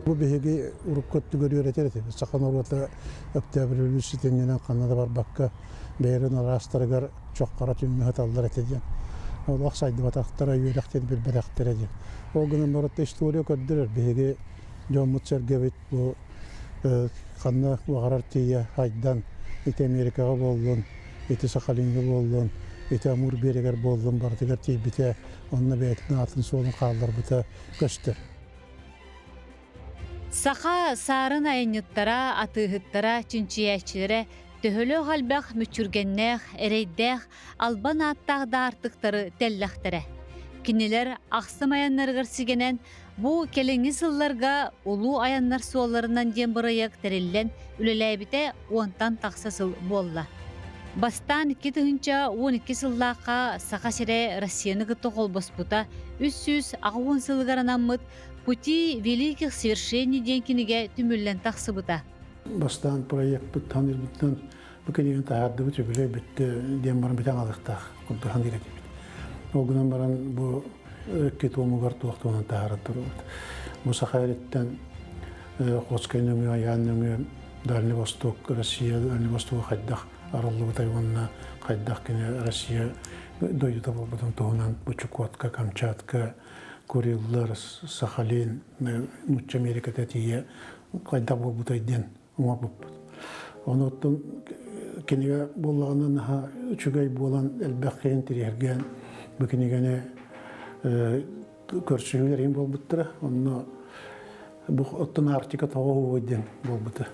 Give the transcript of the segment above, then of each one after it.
Бу биһиги урукку өттүгэр үөрэтэр этибит. Саха норуота Өктөөбүр революциятын ханна да барбакка бэйэлэрин араастарыгар чоххоро түҥҥэ сыталлар этэ диэн. Олох сайдыбатахтара, үөрэх диэн билбэтэхтэрэ диэн. Ол гынан баран история көрдөрөр. Биһиги дьоммут-сэргэбит бу ханна баҕарар тиийэ хайдан ити Америкаҕа буоллун, ити Сахалиҥҥа буоллун, ити Амур биэрэгэр буоллун барытыгар тиийбитэ, онно бэйэтин аатын-суолун хаалларбыта көстөр. Саха саарын айанньыттара, атыыһыттара, чинчийээччилэрэ төһөлөөх элбэх мүччүргэннээх, эрэйдээх, албан ааттаах даартыктары тэллэхтэрэ. Кинилэр ахсым айаннарыгар сигэнэн, бу кэлиҥҥи сылларга Улуу айаннар суолларынан диэн бырайыак тэриллэн үлэлээбитэ уонтан тахса сыл буолла. Бастаан 2012 сыллаахха Саха сирэ Россияны кытта холбоспута 380 сылыгар анаммыт «Пути великих свершений» диэн кинигэ түмүллэн тахсыбыта. Бастаан проекпыт таныырбытынан бу кинигэни таһаардыбыт, үбүлүөй бүттэ диэн баран бүтэн алыахтаах курдук саныыр этибит. Ол гынан баран бу икки туомугар туох туһунан таһааран турабыт. Бу Саха сириттэн Охотскай нөҥүө, Айаан нөҥүө Дальний Восток, Россия Дальний Востога хайдах арыллыбытай уонна хайдах кини Россия дойдута буолбутун туһунан бу Чукотка, Камчатка, Куриллар, Сахалин, Нуучча Америката тиийэ хайдах буолбутай диэн оҥорбуппут. Онуттан кинигэ буоллаҕына наһаа үчүгэй буолан элбэх киһи интириэһиргээн бу кинигэни көрсүһүүлэр иһин буолбуттара. Онно бу оттон Арктика тоҕо уһуой диэн буолбута.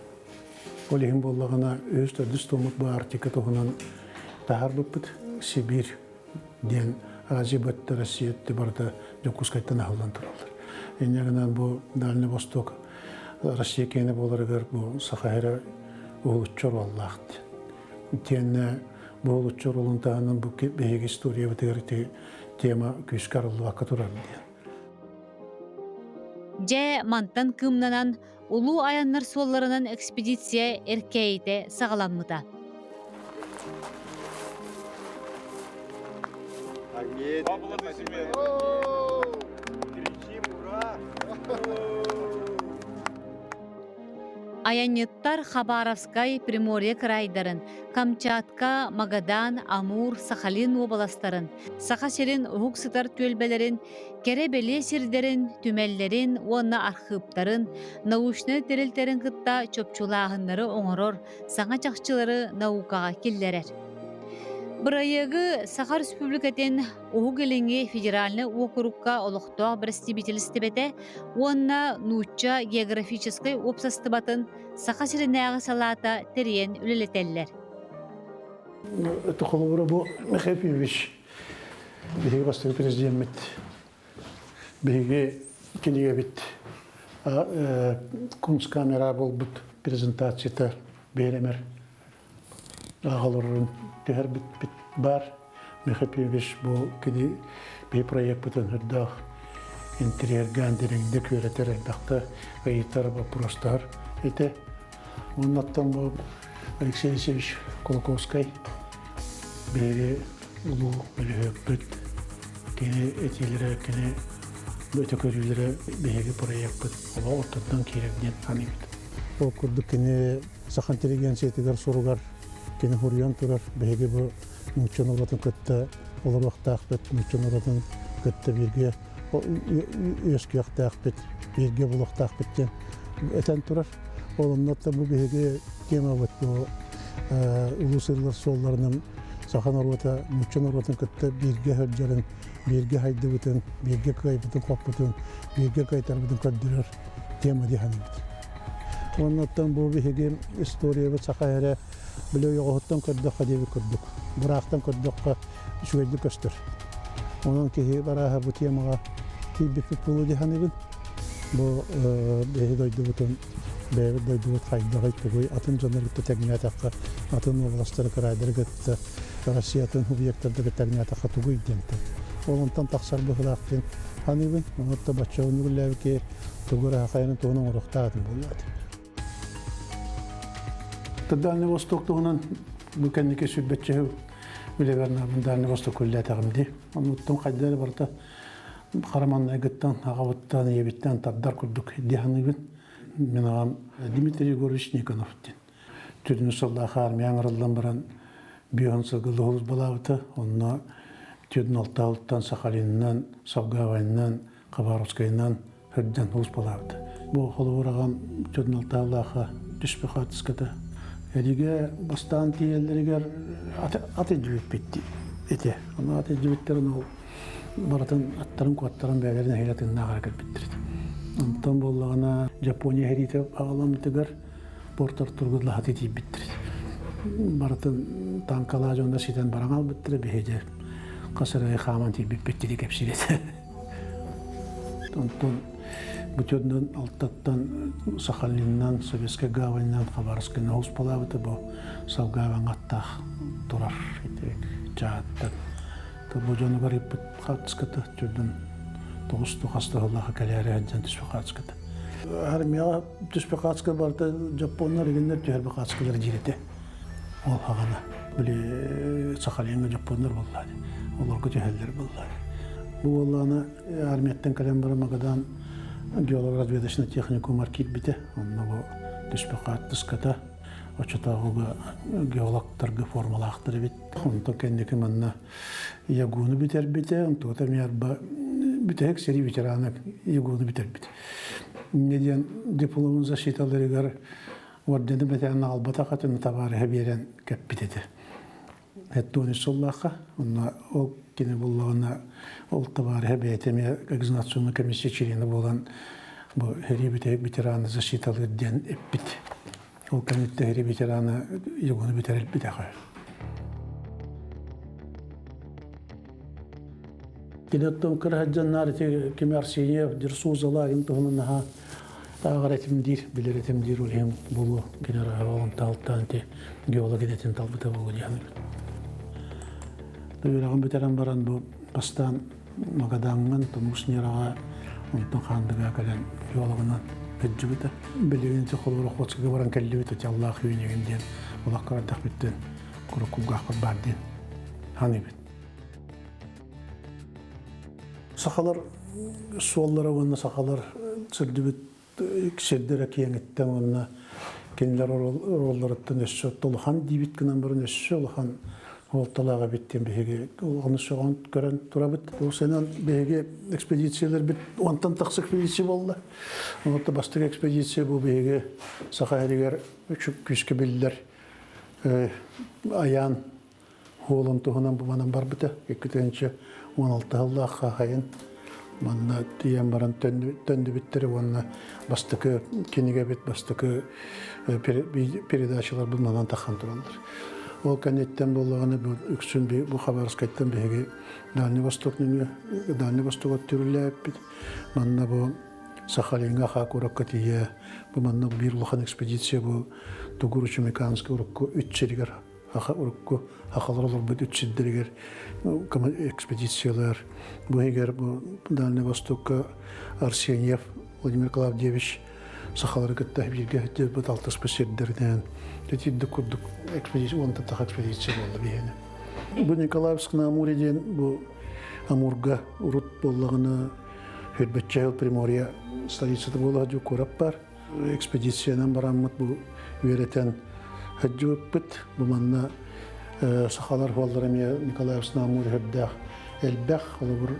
Ол иһин буоллаҕына үһүс төрдүс туоммут бу Арктика туһунан таһаарбыппыт. Сибиир диэн Азия бөттө, Россия өттө барыта Дьокуускайтан аһыллан тураллар. Инньэ гынан бу Дальний Восток Россия киэнэ буоларыгар бу Саха сирэ уһулуччу оруоллаах. Итиэннэ бу уһулуччу оруолун таһынан бу биһиги историябытыгар ити тема күүскэ арыллыбакка турар диэн. Дьэ, мантан кыымнанан улуу айаннар суолларынан экспедиция Эркээйитэ саҕаламмыта. Айанньыттар Хабаровскай, Приморье кыраайдарын, Камчатка, Магадан, Амур, Сахалин уобаластарын, Саха сирин уһук сытар түөлбэлэрин кэрэ-бэлиэ сирдэрин, түмэллэрин уонна архыыптарын, научнай тэрилтэрин кытта чопчулааһыннары оҥорор, саҥа чахчылары наукаҕа киллэрэр. Бырайыагы Саха Республикатын Уһук Илиҥҥи федеральнай уокурукка олохтоох бэрэстэбиитэлистибэтэ уонна Нуучча географическай уопсастыбатын Саха сиринээҕи салаата тэрийэн үлэлэтэллэр. Это холобура бу Михаил Ефимович биһиги бастакы президеммит биһиги кинигэбит кунсткамера буолбут презентацията биэрэмэр аҕаларын түһэрбиппит баар. Михаил Петрович бу кини биһи проекпытын үрдээх интриэргээн дириҥник үөрэтэр элбэхтэ ыйытар боппуруостаһар этэ. Оннуттан бу Алексей Алексеевич Кулаковскай биһиги улуу бөлүһүөкпүт кини этиилэрэ, кини өтө көрүүлэрэ биһиги проекпыт олох ортотунан киирэр диэн саныыбыт. Ол курдук кини Саха интеллигенциятыгар суругар кини суруйан турар биһиги бу нуучча норуотун кытта олоруохтаахпыт, нуучча норуотун кытта бииргэ үөскүөхтээхпит, бииргэ булуохтаахпыт диэн этэн турар. Ол оннуттан бу биһиги темабыт бу улуу сыллар суолларынан саха норуота нуучча норуотун кытта бииргэ сылдьарын, бииргэ сайдыбытын, бииргэ кыайбытын-хоппутун, бииргэ кыайтарбытын көрдөрөр тема дии саныыбыт. Оннуттан бу биһиги историябыт саха эрэ били ойоҕоһуттан көрдөххө диэбит курдук, быраахтан көрдөххө үчүгэйдик көстөр. Онон киһи барааһа бу темаҕа киирбиппит буолуо дии саныыбын. Бу биһиги дойдубутун бэйэбит дойдубут хайдаҕый тугуй атын дьоннору кытта тэҥнээтэххэ атын уобаластары кыраайдары кытта Россия атын субъектарды кытта тэҥнээтэххэ тугуй диэнтэн ол онтон тахсар быһыылаах диэн саныыбын. Онон бачча үлэлээбит тугу эрэ хайаны туһун оҥоруохтаах этим буолуо этэ. Дальний Восток туһунан бу кэнники сүүрбэччэ үлэбэр Дальний Восток үлэлээтэҕим дии. Оннуттан хайда эрэ барыта хара маҥнайгыттан, аҕабыттан, ийэбиттэн тардар курдук дии саныыбын. Мин аҕам Дмитрий Егорович Никонов диэн. Түрүнү сыллаах армия ыҥырыллан баран биоһун сылгы балаабыта. Онно түөртүн алтаалтан Сахалинынан, Савгавайынан, Хабаровскайынан сылдьан улус балаабыта. Бу холобур аҕам түөртүн алтааллаахха түспү хаартыската. Эригэ бастаан тиийэллэригэр ат илдьибиппит ити. Ону ат илдьибиттэрин ол барытын аттарын куоттаран бэйэлэрин эһиилэ тыыннаах эрэ кэлбиттэр. Онтон буоллаҕына Япония сэриитэ аҕаламмытыгар Порт Артурга лаһаты тиийбиттэр. Барытын танкалаа дьонно ситэн баран албыттара биһиги хас эрэ хааман тиийбиппит дири кэпсиир этэ. Онтон бу төрдүн алтаттан Сахалинынан, Советскай гаваньынан Хабаровскайынан успалаабыта бу Савгаваҥ аттаах турар ити чааттан. Бу дьонугар ыппыт хаартыската төрдүн тоҕус хастаһыллаха кэлээри сылдьан түспүт хаартыската. Армияҕа түспүт хаартыска барыта дьоппуоннар игиннэр түһэрбит хаартыскалар диир этэ. Ол хаҕана били Сахалиҥҥа дьоппуоннар буоллаа олорго түһэллэр буоллаа. Бу буоллаҕына армияттан кэлэн баран Магадан геолого-разведочный техникумар киирбитэ. Онно бу түспүт хаартыската оччотооҕуга геологтарга формалаахтар эбит. Онтон кэнники манна ЯГУну бүтэрбитэ, онтугата эмиэ арба бүтэһик сэрии ветерана ЯГУну бүтэрбит. Инньэ диэн дипломун защиталарыгар ордены бэтээн аҕалбатах этин табаарыһа биэрэн кэппит этэ. Эттуони сыллаахха, онно ол кини буллаҕына ол табаарыһа бэйэтэ эмиэ экзаменационный комиссия чилиэнэ буолан бу сэрии бүтэһик ветераны защиталыыр диэн эппит. Ол кэнниттэн сэрии ветерана ЯГУну бүтэрэлбит аҕа. Кини оттон кыра сылдьаннар ити кими Арсеньев, Дерсузала им туһунан наһаа ааҕар этим диир, билэр этим диир ол иһин буолуо кини араҕа ити геолог идэтин талбыта буолуо диэн. Үөрэҕин бүтэрэн баран бу бастаан Магадаҥҥан Тумус Нераҕа онтон Хаандыга кэлэн геологынан сылдьыбыта. Билигин ити холобур Охотскайга баран кэллибит Отяллаах үүнүгүн диэн олох көрөрдөхпүттэн куруук кулгаахпар баар диэн саныыбыт. Сахалар суоллара уонна сахалар сылдьыбыт сирдэрэ киэҥиттэн уонна кинилэр оруолларыттан өссө улахан диибит гынан баран өссө улахан суолталаах эбит диэн биһиги ону сөҕөн көрөн турабыт. Ол сэнэн биһиги экспедицияларбыт онтон тахса экспедиция буолла. Онтон бастакы экспедиция бу биһиги Саха сиригэр күүскэ биллэр Айаан Уолун туһунан бу манан барбыта. 2016 сыллаах хаһайын манна тиийэн баран төннүбүттэрэ уонна бастакы кинигэбит, бастакы передачаларбыт манан таххан тураллар. Ол кэнниттэн буоллаҕына бу үксүн бу Хабаровскайтан биһиги Дальний Восток нөҥүө Дальний Восток өттүрүлээппит. Манна бу Сахалиҥҥа Хакуракка тиийэ бу манна биир улахан экспедиция бу Тугуру-Чумиканскай урукку үт сиригэр урукку сахалар олорбут үт сирдэригэр экспедициялар бу иһигэр бу Дальний Востокка Арсеньев Владимир Клавдиевич сахалары кытта бииргэ сылдьыбыт алтыспыт сирдэринэн итирдик курдук экспедиция уонтан тахса экспедиция буолла биһиэнэ. Бу Николаевск на Амуре диэн бу Амурга урут буоллаҕына Хүрбэччэһил Приморье столицата буола куорат бар. Экспедициянан бараммыт бу үөрэтэн сылдьыбыппыт. Бу манна сахалар буоллар эмиэ Николаевск на Амуре үрдээх элбэх. Холобур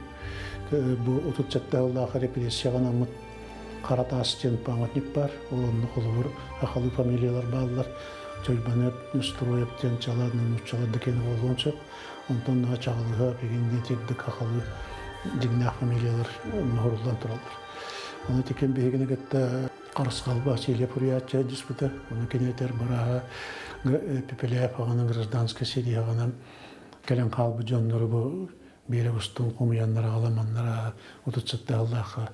бу 37 сыллаах репрессияҕа анаммыт Хара таас диэн памятник бар. Ол онно холобур сахалыы фамилиялар бааллар. Чойбанеп, Нестроев диэн чалаан нууччалар да киэнэ буолуон сөп. Онтон наһаа чаҕылыһа билигин итирдик сахалыы дьиҥнээх фамилиялар оҥоһуллан тураллар. Ону итикин биһигини кытта Харысхал Васильев уруйааччы диспута, ону кини этэр бырааһа Пепеляев аҕанан гражданскай сэрии аҕанан кэлэн хаалбыт дьоннору бу биэрэ устун хомуйаннар аҕаламаннара 37 сыллаахха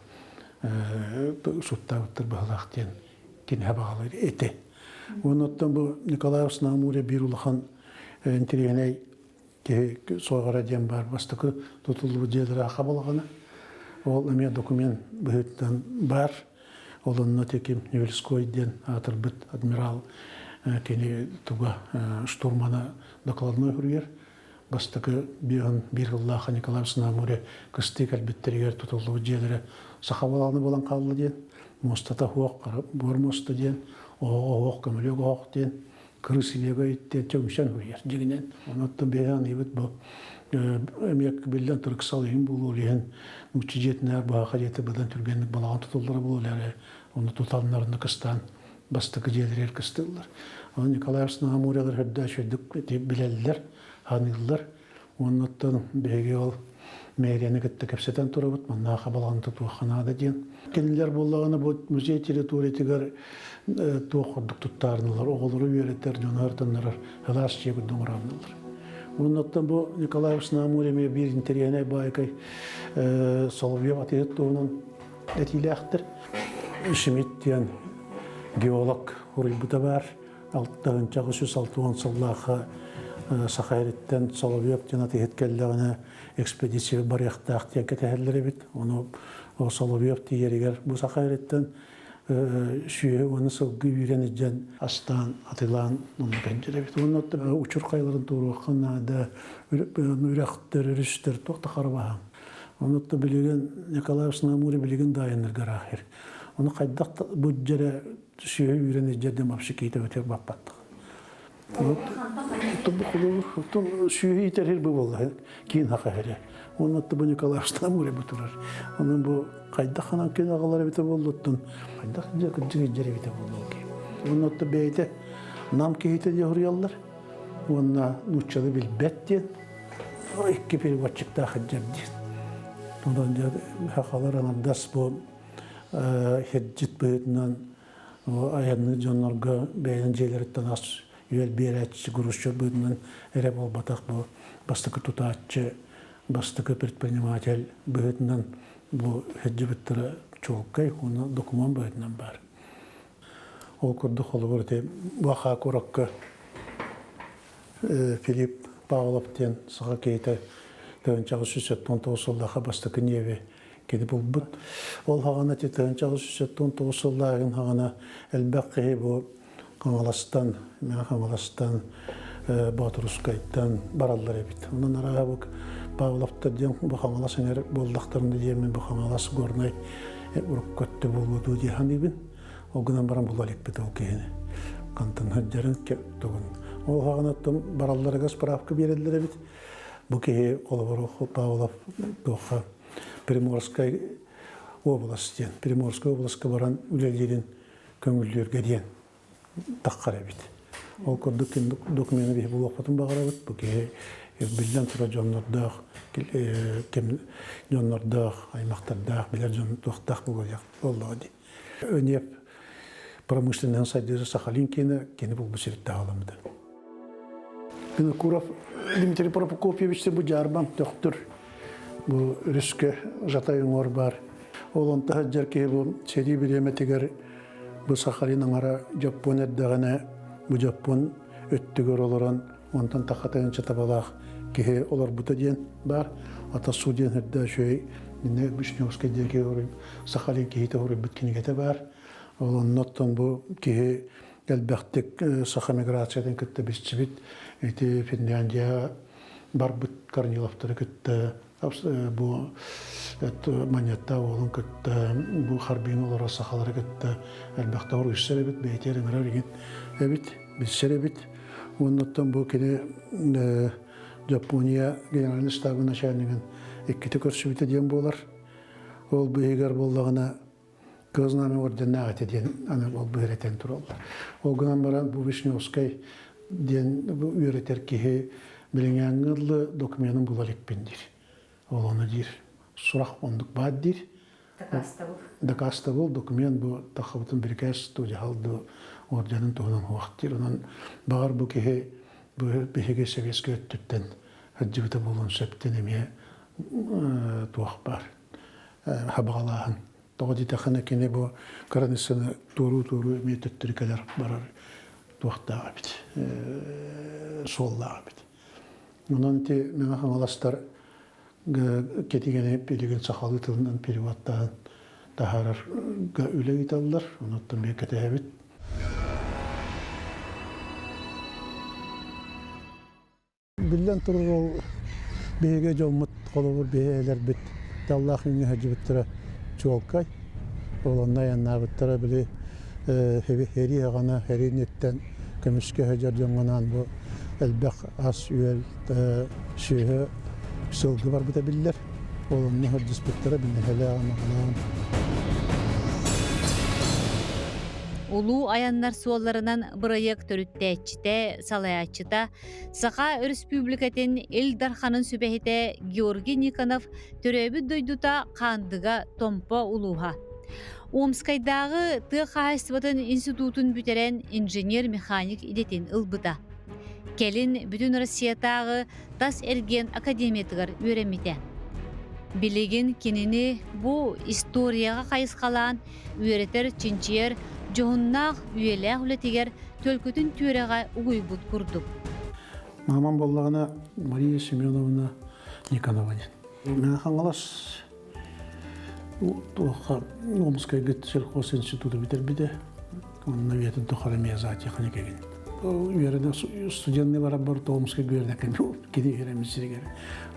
суттаабыттар быһалаах диэн киниһэ баҕалар этэ. Уонна оттон бу Николаевс на Амуре биир улахан интэриэһинэй киһи суоҕара диэн баар бастакы тутуллубут дьиэлэрэ хабалаҕына ол эмиэ документ быһыытынан баар. Ол онно теким Невельской диэн аатырбыт адмирал кини туга штурмана докладной суруйар. Бастакы биэһин биир сыллаах Николаевс на море кыстыы кэлбиттэригэр тутуллубут дьиэлэрэ саха балаҕана буолан хаалла диэн. Муостата суох, буор муоста диэн, оһоҕо оһох, көмүлүөк оһох диэн, кырыс илиэгэ диэн чөҥсөн суруйар дьиҥинэн. Онон биһиги аныыбыт бу эмиэ биллэн турар ыксал иһин буолуо иһин нуучча дьиэтинээр баһаха дьиэтэ быдан түргэнник балаҕан тутуллара буолуо эрэ ону туталларына кыстаан бастакы дьиэлэригэр кыстыыллар. Онон Николаевс Морялар үрдэ үчүгэйдик билэллэр, ханыыллар. Оннуттан биһиги ол мэрияны кытта кэпсэтэн турабыт, маннааха балаҕан тутуохха наада диэн. Кинилэр буоллаҕына бу музей территориятыгар туох курдук туттаарынылар, оҕолору үөрэтэр, дьону артыннарар ылаас дьиэ курдук оҥороннулар. Оннуттан бу Николаевс на Амуре эмиэ биир интэриэһинэй баайкай Соловьев атыыһыт туһунан этиилээхтэр. Шмидт диэн геолог уруйбута баар. 6 360 сыллаахха Саха сириттэн Соловьев диэн атыыһыт кэллэҕинэ экспедиция барыахтаах диэн кэтэһэллэр эбит. Ону Соловьев тиийэригэр бу Саха сириттэн сүөһү уонна сылгы үүрэн илдьэн астаан атыылаан онно кэлдьэр эбит. Уонна учур хайаларын туоруохха наада, үрэхтэр, өрүстэр туох да харабаһаан. Онно билигин Николаевс на Амуре билигин да айаннырга ыраах Ону хайдах бу дьэрэ сүөһү үүрэн илдьэр диэн вообще киһитэ өтөр баппаттах. Сүөһү иитэр бу буолла киин хаха иһэрэ. Онно бу Николаевс на Амуре бу турар. Онон бу хайдах ханан кин аҕалар эбитэ буоллуттун, хайдах дьэ кырдьык илдьэр эбитэ буолла ол Онно бэйэтэ нам киһитэ диye хоруйаллар. Уонна нууччалы билбэт диэн икки переводчиктаах илдьэр диэн. Онон дьэ сахалар аҥардас бу сирдьит быһыытынан айанныыр дьоннорго бэйэлэрин дьиэлэриттэн ас үөл биэрээччи грузчик быһыытынан эрэ буолбатах бу бастакы тутааччы, бастакы предприниматель быһыытынан бу сирдьибиттэрэ чуолкай уонна докумуон быһыытынан баар. Ол курдук холобур ити Баха куоракка Филипп Павлов диэн саха киһитэ 1979 сыллаахха бастакы ньиэби кини булбут. Ол хаҕана ити 1979 сыллааҕын хаҕана элбэх киһи бу Хаҥаластан, Мэҥэ Хаҥаластан, Боотурускайтан бараллар эбит. Онон арааһа бу Павловтар диэн бу Хаҥалас эҥэр буоллахтарына диэммин бу Хаҥалас Горнай урукку өттө буолуо дуу дии саныыбын. Ол гынан баран була иликпит ол киһини. Хантан сылдьарын тугун. Ол хаҕана оттон баралларыгар справка биэрэллэр эбит. Бу киһи холобур Павлов туохха Приморскай область диэн. Приморскай областка баран үлэлиирин көҥүллүүргэ диэн таххар эбит. Ол курдук докумены биһи булуохпутун баҕарабыт. Бу киһи биллэн турар дьоннордоох, ким дьоннордоох, аймахтардаах, билэр дьон туохтаах буолуоҕа дии. Өньиэп промышленноһын сайдыыта Сахалин киэнэ кини булбут сириттээх аламмыта. Винокуров Дмитрий Прокопьевич бу дьаарбаҥ төхтүр бу өрүскэ Жатай уҥуор баар. Ол онто сылдьар киһи бу сэрии бириэмэтигэр бу Сахалин аҥара дьоппуон эрдэҕинэ бу дьоппуон өттүгэр олорон онтон тахатыгынча табалаах киһи олорбута диэн баар. Атасу диэн үрдэ үчүгэй Вишневскай диэн киһи Сахалин киһитэ суруйбут кинигэтэ баар. Ол оннуттан бу киһи элбэхтик саха миграциятын кытта билсибит. Ити Финляндия барбыт Корниловтары кытта бу Маньятта уолун кытта бу Харбин олорор сахалары кытта элбэхтэ уруйсар эбит, бэйэтигэр ыҥырар игин эбит, билсэр эбит. Уоннаттан бу кини Япония генеральный штабын начальнигын иккитэ көрсүбүтэ диэн буолар. Ол быыһыгар буоллаҕына Кыһыл Знамя орденнаах этэ диэн аны ол быһырэтэн тураллар. Ол гынан баран бу Вишневскай диэн бу үөрэтэр киһи билиҥээҥҥи ыллы докуменын була иликпин диир. Ол ону диир. Сурах оннук баар диир. Дакаастабыл. Дакаастабыл документ бу таххабытын бирикээс дуу дьаһал дуу орденын туһунан суох диир. Онон баҕар бу киһи бу биһиги сэбиэскэй өттүттэн сылдьыбыта буолуон сөптөн эмиэ туох баар хабаҕалааһын. Тоҕо диэтэххинэ кини бу кыраныыссаны туоруу-туоруу эмиэ төттөрү кэлэр барар туохтаах эбит, суоллаах эбит. Онон ити Мэҥэ Хаҥаластар кэтигэни билигин сахалыы тылынан переводтаан таһаарарга үлэ ыыталлар. Онуттан эмиэ кэтэһэбит. Биллэн турар, ол биһиги дьоммут, холобур, биһи эһэлэрбит даллаах үүҥҥэ сылдьыбыттара чуолкай. Ол онно айаннаабыттара били сэрии аҕана сэрии инниттэн көмүскэ сылдьар дьоҥҥо бу элбэх ас-үөл, сүөһү, сылгы барбыта биллэр. Ол онно сылдьыспыттара бинэһэлээх аналаан. Улуу айаннар суолларынан бырайыак төрүттээччитэ, салайааччыта, Саха Өрөспүүбүлүкэтин Ил Дарханын сүбэһитэ Георгий Никонов төрөөбүт дойдута Хаандыга Томпо улууһа. Омскайдааҕы тыа хаһаайыстыбатын институтун бүтэрэн инженер-механик идэтин ылбыта. Кэлин Бүтүн Россиятааҕы тас эргиэн академиятыгар үөрэммитэ. Билигин кинини бу историяҕа хайысхалаан үөрэтэр, чинчийэр дьоһуннаах үйэлээх үлэтигэр төлкөтүн түөрэҕэ угуйбут курдук. Маамам буоллаҕына Мария Семеновна Никонова диэн. Мэҥэ Хаҥалас туохха Омскайга сельхозинституту бүтэрбитэ. Онно үйэтин тухары эмиэ зоотехник эгин. Үөрэнэ студенный барар Томскайга үөрэнэ кини үөрэммит сиригэр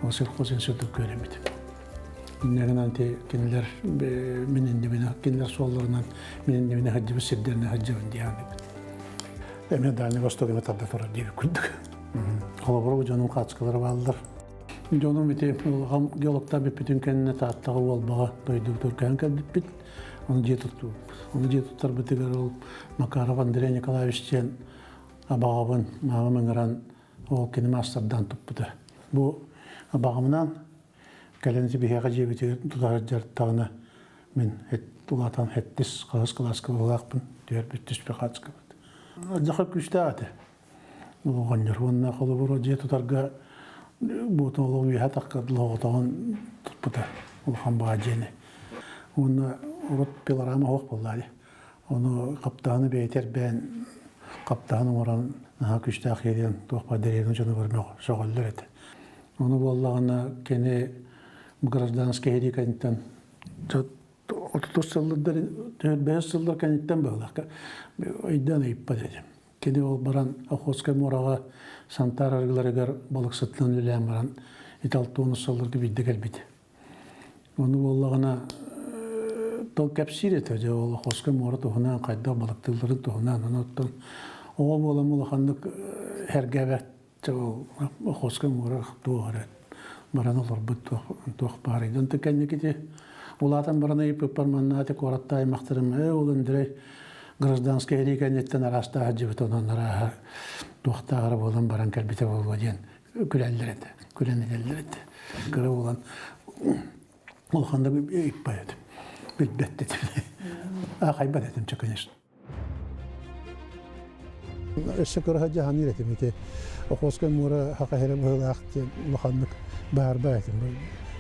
ол сельхозинститутка үөрэммитим. Инньэ ти кинилэр мин иннибинэ кинилэр суолларынан мин иннибинэ сылдьыбыт сирдэринэн сылдьабын диэханыбыт. Эмиэ Дальний Восток эмэ тарда турар диэбит курдук. Холобура дьонум хаачыкалара бааллар. Дьонум ити улахан геологтар бүппүтүн кэннэ Тааттаҕа Уолбаҕа дойдубутугар көһөн кэлбиппит. Ону дьиэ туттубуппут. Ону дьиэ туттарбытыгар ол Макаров Андрей Николаевич диэн абаҕабын маамам ыҥыран ол кини маастардаан туппута. Бу абаҕамынан кэлэн ити биһиэхэ дьиэбитигэр тута сылдьартаҕына мин улаатан сэттис хаһыс кылааска быһыылаахпын түһэрбит түспэ хаачыкабыт. Дьаха күүстээх этэ. Оҕонньор уонна холобура дьиэ тутарга буотун олох үөһэ тахха лоҕотоҕун туппута улахан баҕа дьиэни. Уонна урут пилорама оһох буоллаа дии. Ону хаптаһыны бэйэтэ эрбээн хаптаһын оҥорон наһаа күүстээх киһи туох баар дэриэбинэ дьонугар сөҕөллөр этэ. Ону буоллаҕына кини гражданскай сэрии кэнниттэн 30 сыллар бэһис сыллар кэнниттэн быһыылаах өйдөөн ыйыппат этим. Кини ол баран Охотскай муораҕа Сантаар арыгыларыгар балыксытынан үлэлээн баран ити 60 сылларга биирдэ кэлбит. Ону буоллаҕына тыл кэпсиир этэ дьэ ол Охотскай муора туһунан хайдах балыктыылларын туһунан ону оттон оҕо буолан улаханнык сэргээбэт ол Охотскай муора туох эрэ баран олорбут туох баарый. Онтон кэнники улаатан баран ыйыппыппар манна ити куоратта аймахтарым ээ ол Андрей гражданскай сэрии кэнниттэн араастаах сылдьыбыт онон арааһа туохтааҕар буолан баран кэлбитэ буолуо диэн күлэллэр этэ күлэн этэллэр этэ кыра буолан улаханнык ыйыппат этим билбэт этим аахайбат этим чэ конечно. Өссө кыраһа дьаһаныыр этим ити Охотскай муора хаха эрэ быһыылаах диэн улаханнык баарба этим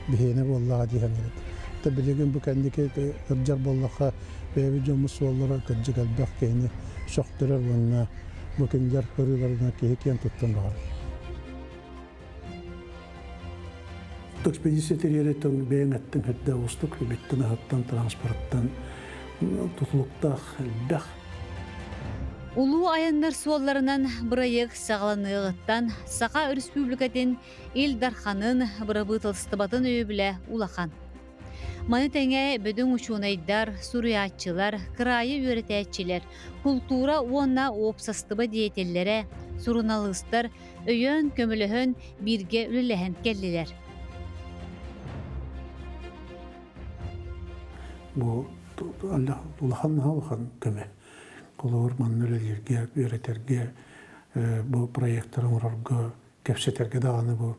биһиэнэ буоллаҕа дии саныыр этим. Та билигин бу кэнники кырдьар буоллахха бэйэбит дьоммут суоллара кырдьык элбэх киһини сөхтөрөр уонна бу кинилэр ырыыларынан киһи киэн туттан баҕарар. Экспедиция тэрийэриттэн бэйэҥ эттиҥ хэрдэ уустук үбүттэн аһыттан транспорттан тутулуктаах элбэх. Улуу айаннар суолларынан бырайыак саҕаланыаҕыттан Саха Өрөспүүбүлүкэтин Ил Дарханын бырабыыталыстыбатын өйөбүлэ улахан. Маны тэҥэ бөдөҥ учуонайдар, суруйааччылар, кыраайы үөрэтээччилэр, култуура уонна уопсастыба деятеллэрэ, суруналыыстар өйөөн, көмөлөһөн, бииргэ үлэлэһэн кэллилэр. Бу улахан улахан көмө. Холобур, манна үлэлииргэ, үөрэтэргэ, бу проекттары оҥорорго кэпсэтэргэ даҕаны бу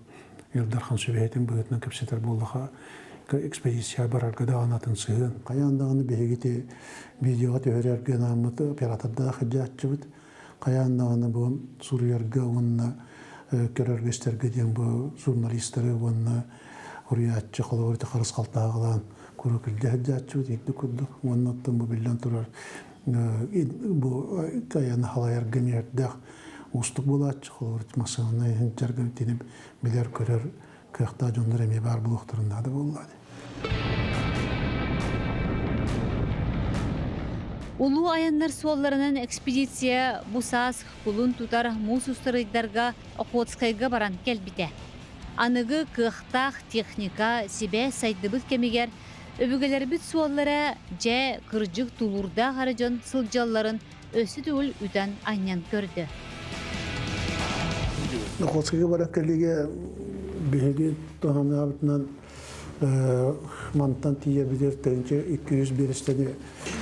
Ил Дархан сүбэһитин быһыытынан кэпсэтэр буоллаха экспедиция барарга даҕаны атын сыһыан. Хайаан даҕаны биһиги ити видеоҕа түһэрэргэ анааммыт оператордаах илдьээччибит. Хайаан даҕаны бу суруйарга уонна көрөргө-истэргэ диэн бу журналистары уонна уруйааччы холобур ити харысхалтааҕылаан куруук илдьэ сылдьааччыбыт ирдик курдук. Уонна оттон бу биллэн турар бу айаны халайарга эмиэрдээх уустук буолааччы, холобур, массыынаны иһин итини билэр-көрөр кыахтаах дьоннор эмиэ баар буолуохтарын наада буолла. Улуу айаннар суолларынан экспедиция бу саас кулун тутар муус устар ыйдарга Охотскайга баран кэлбитэ. Аныгы кыахтаах техника сибээс сайдыбыт кэмигэр Өбүгэлэрбит суоллара дьэ кырдьык тулуурдаах эрэ дьон сылдьалларын өссө төгүл үтэн-анньан көрдө. Охотскайга барар кэлиигэ биһиги туһанаабытынан мантан тиийэрбитигэр 1200 биэрэстэни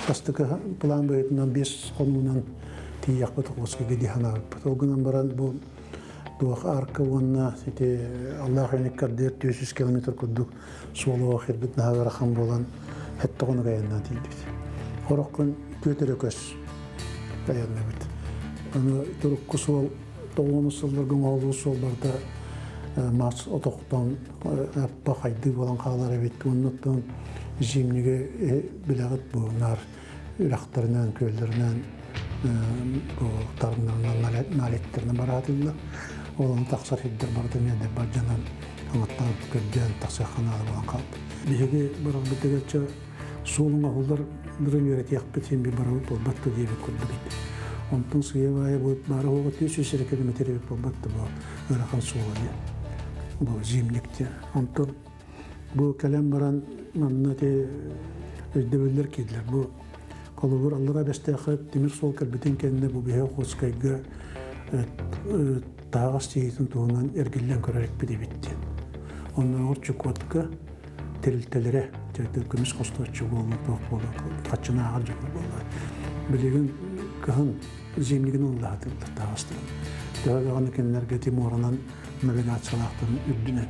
бастакы план быһыытынан биэс хонуунан тиийиэхпит Охотскайга дии санаабыппыт. Ол гынан баран бу туох арка уонна ити Аллаах Эниккардыыр 400 километр курдук суолуга кирбит наһаа ыарахан буолан сэттэ хонук айаннаан тиийдибит. Сорох күн түөрт эрэ көс айаннабыт. Аны турукку суол тоҕуонус сылларга оҥоһуллубут суол барыта мас отохтон аппа хайдыы буолан хаалар эбит. Оннуттан зимниги билэҕит бу наар үрэхтэринэн, күөллэринэн бу тарыннарынан налеттэринэн бараатыллар. Ол ону тахсар сирдэр барыта эмиэ бардьанан аңаттан көрдөөн тахсыахха наада буолан хаалбыт. Биһиги барарбытыгар чэ суол оҥоһуллар дырын үөрэтиэхпит син биир барабыт буолбат да диэбит курдук этэ. Онтон сыыйа-баайа бу баара уоҕа 400 эрэ километр эбит буолбат да бу ыарахан суола диэн. Бу зимник диэн. Онтон бу кэлэн баран манна ити өйдөбүллэр киирдилэр. Бу холобур Аллара Бэстээххэ тимир суол кэлбитин кэннэ бу биһи Охотскайга таһаҕас тиэйиитин туһунан эргиллэн көрөр эппит эбит диэн. Оннооҕор Чукотка тэрилтэлэрэ көмүс хостооччу буолла, туох буолла, хаччынааҕар дьон буолла. Билигин кыһын зимнигин ыллаһатыллар таһаҕастарын. Төһө даҕаны кинилэргэ Тимуранан навигациялаахтарын үрдүнэн.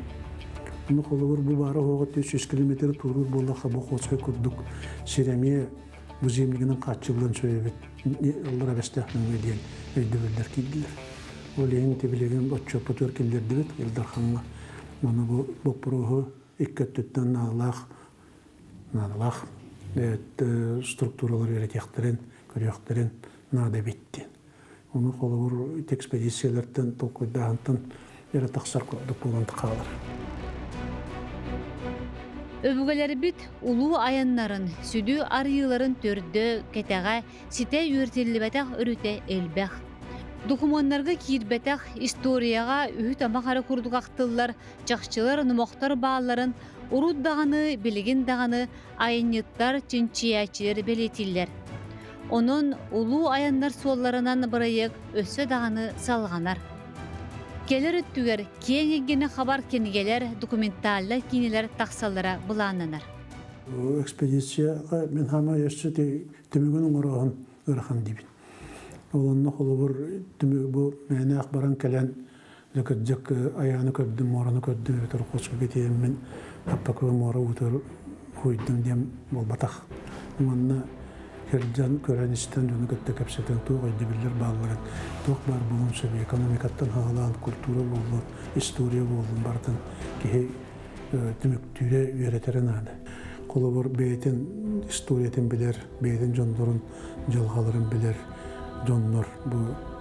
Ону холобур бу баара оһоҕо 300 километр туоруур буоллахха бу Охотскай курдук сир эмиэ бу зимнигинэн хааччыллан сөйөбүт ыллара бэстээх нөҥүө диэн өйдөбүллэр киирдилэр. Ол иһин ити билигин отчуоппутугар киллэрдибит Ил Дархаҥҥа. Ону бу боппуруоһу икки өттүттэн наадалаах наадалаах структуралар үөрэтиэхтэрин, көрүөхтэрин наада эбит диэн. Ону холобур ити экспедициялартан толкуйдааһынтан эрэ тахсар курдук буолан хаалар. Өбүгэлэрбит улуу айаннарын, сүдү арыйыыларын төрдө, кэтэҕэ, ситэ үөрэтиллибэтэх өрүтэ элбэх. Докумуоннарга киирбэтэх историяҕа үһү-тамах эрэ курдук ахтыллар чахчылар, номохтор баалларын урут даҕаны, билигин даҕаны айанньыттар, чинчийээччилэр бэлиэтииллэр. Онон улуу айаннар суолларынан бырайыак өссө даҕаны салҕанар. Кэлэр өттүгэр киэҥ эйгэни хабар кинигэлэр, документальнай киинэлэр тахсаллара былааннанар. Экспедицияҕа мин хаамай өссө түмүгүн оҥорооһун ыарахан диибин. Ол онно холобур түмүк бу мээнээх баран кэлэн кырдьык айааны көрдүм, муораны көрдүм эбэтэр хоско кэтиэммин аппакы муора уутугар уһуйдум диэн буолбатах. Манна сылдьан көрөн-истэн дьону кытта кэпсэтэн туох өйдөбүллэр баалларын, туох баар буолуон сөбүй, экономикаттан саҕалаан культура буоллун, история буоллун барытын киһи түмүктүүрэ, үөрэтэрэ наада. Холобур, бэйэтин историятын билэр, бэйэтин дьоннорун дьылҕаларын билэр дьоннор бу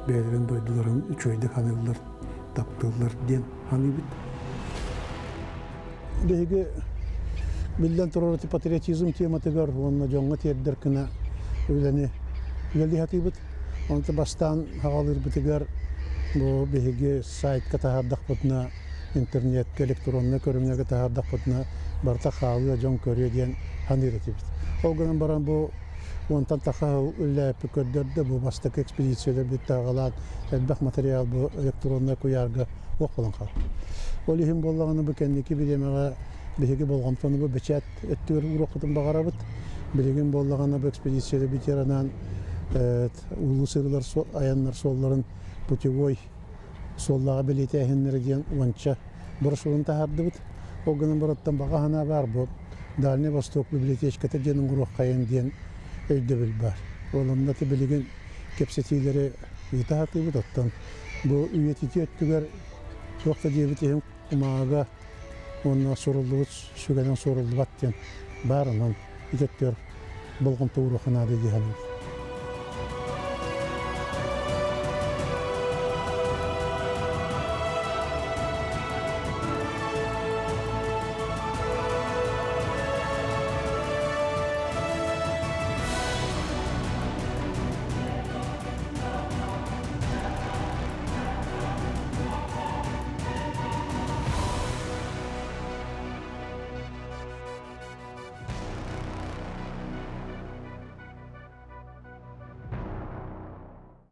бэйэлэрин дойдуларын үчүгэйдик ханыыллар, таптыыллар диэн саныыбыт. Биһиги биллэн турар патриотизм тематыгар уонна дьоҥҥо тиэрдэр гына үлэни үлэлии сатыыбыт. Онто бастаан хаҕалыырбытыгар бу биһиги сайтка таһаардахпытына, интернетке электроннай көрүҥҥэ таһаардахпытына барыта хаалыа, дьон көрүө диэн саныыр этибит. Ол гынан баран бу уонтан тахса сыл үлэлээппит көрдөрдө, бу бастакы экспедицияларбыт таҕалаан элбэх материал бу электроннай куйаарга уох буолан хаалбыт. Ол иһин буоллаҕына бу кэнники бириэмэҕэ биһиги болҕомтону бу бэчээт өттүгэр ууруохпутун баҕарабыт. Билигин буоллаҕына бу экспедиция ветеранаан улуу сырыылар айаннар суолларын путевой суоллааҕы бэлиэтээһиннэрэ диэн уонча брошюрун таһаардыбыт. Ол гынан бараттан баҕа санаа баар бу Дальний Восток библиотечката диэн оҥоруоххайын диэн өйдөбүл баар. Ол онно билигин кэпсэтиилэри ыыта сатыыбыт. Оттон бу үйэтитии өттүгэр туох да диэбит иһин кумааҕыга уонна суруллубут сүгэнэн суоруллубат диэн баар. Онон ити өттүгэр болҕомто ууруохха наада дии саныыбын.